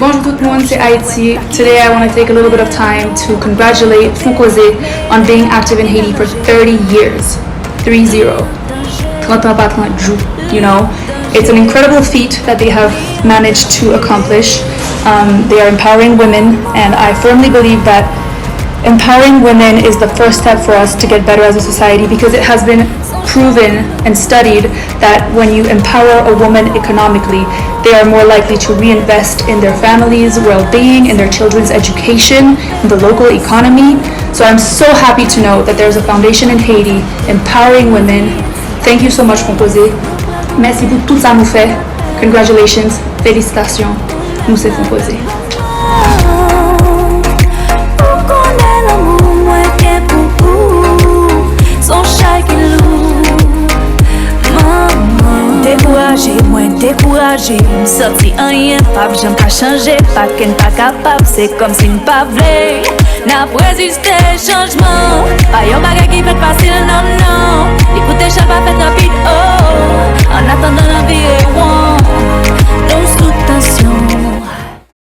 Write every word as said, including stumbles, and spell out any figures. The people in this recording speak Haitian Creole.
Bonjou tout moun, se Ayiti. Today I want to take a little bit of time to congratulate Fonkoze on being active in Haiti for thirty years. Three zero. Trant an pa trant jou, you know. It's an incredible feat that they have managed to accomplish. Um, they are empowering women, and I firmly believe that empowering women is the first step for us to get better as a society, because it has been proven and studied that when you empower a woman economically, they are more likely to reinvest in their family's well-being, in their children's education, in the local economy. So I'm so happy to know that there's a foundation in Haiti empowering women. Thank you so much, Fonkoze. Mèsi pou tout sa nou fè. Congratulations. Felisitasyon. Nou se Fonkoze. Ou konnen lanmou mwen gen pou ou se yon chay ki lou. Manman. Dekouraje, mwen dekouraje, m santi anyen p ap janm ka chanje, pa ken pa kapab, se kòmsi m pa vle. N ap reziste chanjman, pa yon bagay ki fèt fasil, non, non. Li